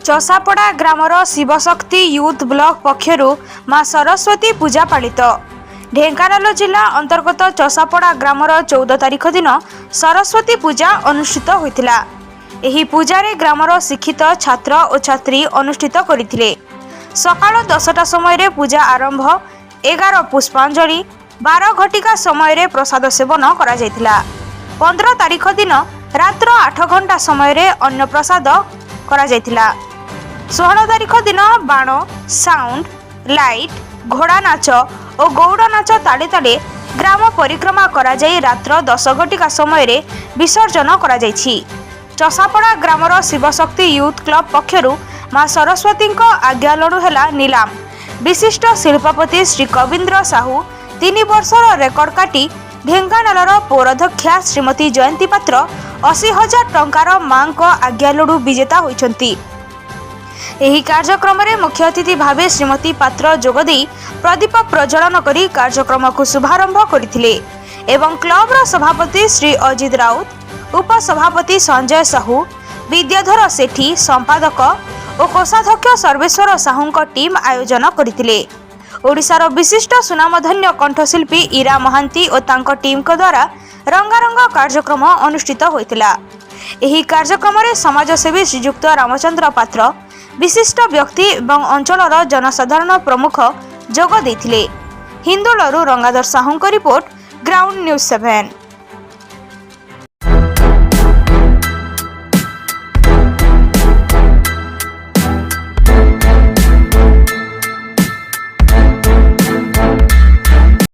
ଚଷାପଡ଼ା ଗ୍ରାମର Shivshakti youth block ପକ୍ଷରୁ ମା ସରସ୍ୱତୀ ପୂଜା ପାଳିତ। ଢେଙ୍କାନାଳ ଜିଲ୍ଲା ଅନ୍ତର୍ଗତ ଚଷାପଡ଼ା ଗ୍ରାମର 14 ତାରିଖ ଦିନ ସରସ୍ୱତୀ ପୂଜା ଅନୁଷ୍ଠିତ ହୋଇଥିଲା। ଏହି ପୂଜାରେ ଗ୍ରାମର ଶିକ୍ଷିତ ଛାତ୍ର ଓ ଛାତ୍ରୀ ଅନୁଷ୍ଠିତ କରିଥିଲେ। ସକାଳ 10ଟା ସମୟରେ ପୂଜା ଆରମ୍ଭ, 11 ପୁଷ୍ପାଞ୍ଜଳି, 12 ଘଟିକା ସମୟରେ ପ୍ରସାଦ ସେବନ କରାଯାଇଥିଲା। 15 ତାରିଖ ଦିନ ରାତ୍ର 8 ଘଣ୍ଟା ସମୟରେ ଅନ୍ନପ୍ରସାଦ କରାଯାଇଥିଲା। 16 ତାରିଖ ଦିନ ବାଣ, ସାଉଣ୍ଡ, ଲାଇଟ୍, ଘୋଡ଼ା ନାଚ ଓ ଗଉଡ଼ ନାଚ ତାଳେ ତାଳେ ଗ୍ରାମ ପରିକ୍ରମା କରାଯାଇ ରାତ୍ର 10 ଘଟିକା ସମୟରେ ବିସର୍ଜନ କରାଯାଇଛି। ଚଷାପଡ଼ା ଗ୍ରାମର ଶିବଶକ୍ତି ୟୁଥ୍ କ୍ଲବ ପକ୍ଷରୁ ମା ସରସ୍ୱତୀଙ୍କ ଆଜ୍ଞା ଲଡୁ ହେଲା ନିଲାମ। ବିଶିଷ୍ଟ ଶିଳ୍ପପତି ଶ୍ରୀ କବୀନ୍ଦ୍ର ସାହୁ 3 ବର୍ଷର ରେକର୍ଡ କାଟି ଢେଙ୍କାନାଳର ପୌରାଧ୍ୟକ୍ଷା ଶ୍ରୀମତୀ ଜୟନ୍ତୀ ପାତ୍ର 80,000 ଟଙ୍କାର ମାଙ୍କ ଆଜ୍ଞା ଲଡୁ ବିଜେତା ହୋଇଛନ୍ତି। ଏହି କାର୍ଯ୍ୟକ୍ରମରେ ମୁଖ୍ୟ ଅତିଥି ଭାବେ ଶ୍ରୀମତୀ ପାତ୍ର ଯୋଗଦେଇ ପ୍ରଦୀପ ପ୍ରଜ୍ୱଳନ କରି କାର୍ଯ୍ୟକ୍ରମକୁ ଶୁଭାରମ୍ଭ କରିଥିଲେ ଏବଂ କ୍ଲବର ସଭାପତି ଶ୍ରୀ ଅଜିତ ରାଉତ, ଉପସଭାପତି ସଞ୍ଜୟ ସାହୁ, ବିଦ୍ୟାଧର ସେଠୀ ସମ୍ପାଦକ ଓ କୋଷାଧ୍ୟକ୍ଷ ସର୍ବେଶ୍ୱର ସାହୁଙ୍କ ଟିମ୍ ଆୟୋଜନ କରିଥିଲେ। ଓଡ଼ିଶାର ବିଶିଷ୍ଟ ସୁନାମଧନ୍ୟ କଣ୍ଠଶିଳ୍ପୀ ଇରା ମହାନ୍ତି ଓ ତାଙ୍କ ଟିମ୍ଙ୍କ ଦ୍ୱାରା ରଙ୍ଗାରଙ୍ଗ କାର୍ଯ୍ୟକ୍ରମ ଅନୁଷ୍ଠିତ ହୋଇଥିଲା। ଏହି କାର୍ଯ୍ୟକ୍ରମରେ ସମାଜସେବୀ ଶ୍ରୀଯୁକ୍ତ ରାମଚନ୍ଦ୍ର ପାତ୍ର, ବିଶିଷ୍ଟ ବ୍ୟକ୍ତି ଏବଂ ଅଞ୍ଚଳର ଜନସାଧାରଣ ପ୍ରମୁଖ ଯୋଗ ଦେଇଥିଲେ। ହିନ୍ଦୋଳରୁ ରଙ୍ଗାଧର ସାହୁଙ୍କ ରିପୋର୍ଟ, ଗ୍ରାଉଣ୍ଡ ନ୍ୟୁଜ୍ 7।